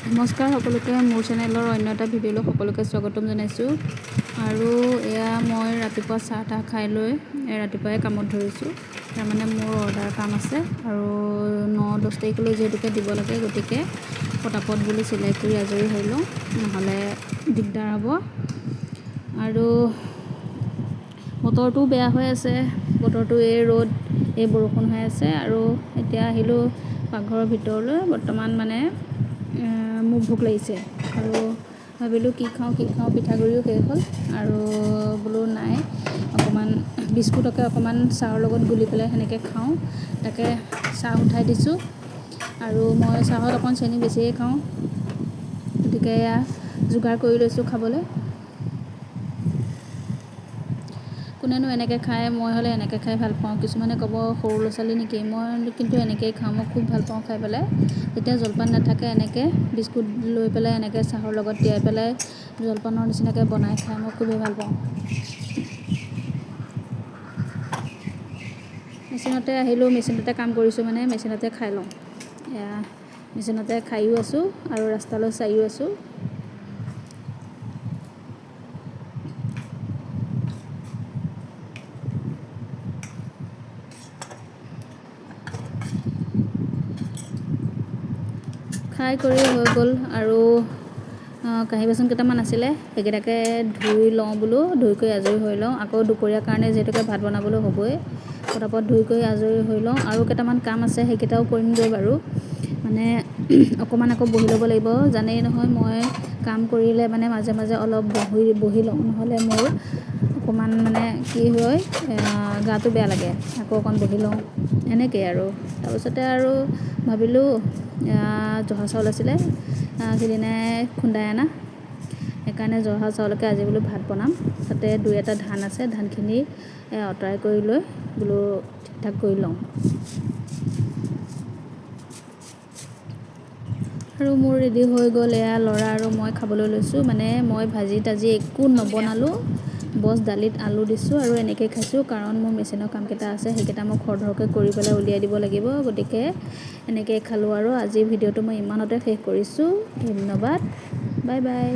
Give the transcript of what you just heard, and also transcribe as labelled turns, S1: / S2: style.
S1: নমস্কাৰ সকলোকে, মোৰ চেনেলৰ অন্য এটা ভিডিঅ'লৈ সকলোকে স্বাগতম জনাইছোঁ। আৰু এয়া মই ৰাতিপুৱা চাহ তাহ খাই লৈ ৰাতিপুৱাই কামত ধৰিছোঁ। তাৰমানে মোৰ অৰ্ডাৰ কাম আছে আৰু 9-10 তাৰিখলৈ যিহেতুকে দিব লাগে, গতিকে পটাপট বোলো চিলাই কৰি আজৰি হৈ লওঁ, নহ'লে দিগদাৰ হ'ব। আৰু বতৰটোও বেয়া হৈ আছে, বতৰটো এই ৰ'দ এই বৰষুণ হৈ আছে। আৰু এতিয়া আহিলোঁ পাকঘৰৰ ভিতৰলৈ। বৰ্তমান মানে মোক ভোক লাগিছে আৰু ভাবিলোঁ কি খাওঁ কি খাওঁ, পিঠাগুড়িও শেষ হ'ল আৰু বোলো নাই অকণমান বিস্কুটকে অকণমান চাহৰ লগত গুলি পেলাই সেনেকৈ খাওঁ। তাকে চাহ উঠাই দিছোঁ আৰু মই চাহত অকণ চেনি বেছিয়ে খাওঁ, গতিকে এয়া যোগাৰ কৰি লৈছোঁ খাবলৈ। কোনেনো এনেকৈ খায়, মই হ'লে এনেকৈ খাই ভাল পাওঁ। কিছুমানে ক'ব সৰু ল'ৰা ছোৱালী নেকি, মই কিন্তু এনেকৈয়ে খাওঁ, মই খুব ভাল পাওঁ খাই পেলাই। যেতিয়া জলপান নাথাকে এনেকৈ বিস্কুট লৈ পেলাই এনেকৈ চাহৰ লগত তিয়াই পেলাই জলপানৰ নিচিনাকৈ বনাই খাই মই খুবেই ভাল পাওঁ। মেচিনতে আহিলোঁ, মেচিনতে কাম কৰিছোঁ, মানে মেচিনতে খাই লওঁ। এয়া মেচিনতে খায়ো আছোঁ আৰু ৰাস্তালৈ চায়ো আছোঁ। খাই কৰি হৈ গ'ল আৰু কাঁহী বাচন কেইটামান আছিলে, সেইকেইটাকে ধুই লওঁ বোলো, ধুই কৰি আজৰি হৈ লওঁ। আকৌ দুপৰীয়াৰ কাৰণে যিহেতুকে ভাত বনাবলৈ হ'বই, পটাপট ধুই কৰি আজৰি হৈ লওঁ। আৰু কেইটামান কাম আছে, সেইকেইটাও কৰিমগৈ বাৰু। মানে অকণমান আকৌ বহি ল'ব লাগিব, জানেই নহয় মই কাম কৰিলে মানে মাজে মাজে অলপ বহি লওঁ, নহ'লে মোৰ অকণমান মানে কি হয় গাটো বেয়া লাগে, আকৌ অকণ বহি লওঁ এনেকেই আৰু। তাৰপিছতে আৰু ভাবিলোঁ জহা চাউল আছিলে সিদিনাই খুন্দাই অনা, সেইকাৰণে জহা চাউলকে আজি বোলো ভাত বনাম। তাতে দুই এটা ধান আছে, ধানখিনি আঁতৰাই কৰি লৈ বোলো ঠিক ঠাক কৰি লওঁ। আৰু মোৰ ৰেডি হৈ গ'ল। এয়া ল'ৰা আৰু মই খাবলৈ লৈছোঁ। মানে মই ভাজি তাজি একো নবনালোঁ, বছ দালিত আলু দিছোঁ আৰু এনেকৈ খাইছোঁ, কাৰণ মোৰ মেচিনৰ কামকেইটা আছে, সেইকেইটা মই খৰধৰকৈ কৰি পেলাই উলিয়াই দিব লাগিব, গতিকে এনেকৈ খালোঁ। আৰু আজিৰ ভিডিঅ'টো মই ইমানতে শেষ কৰিছোঁ। ধন্যবাদ, বাই বাই।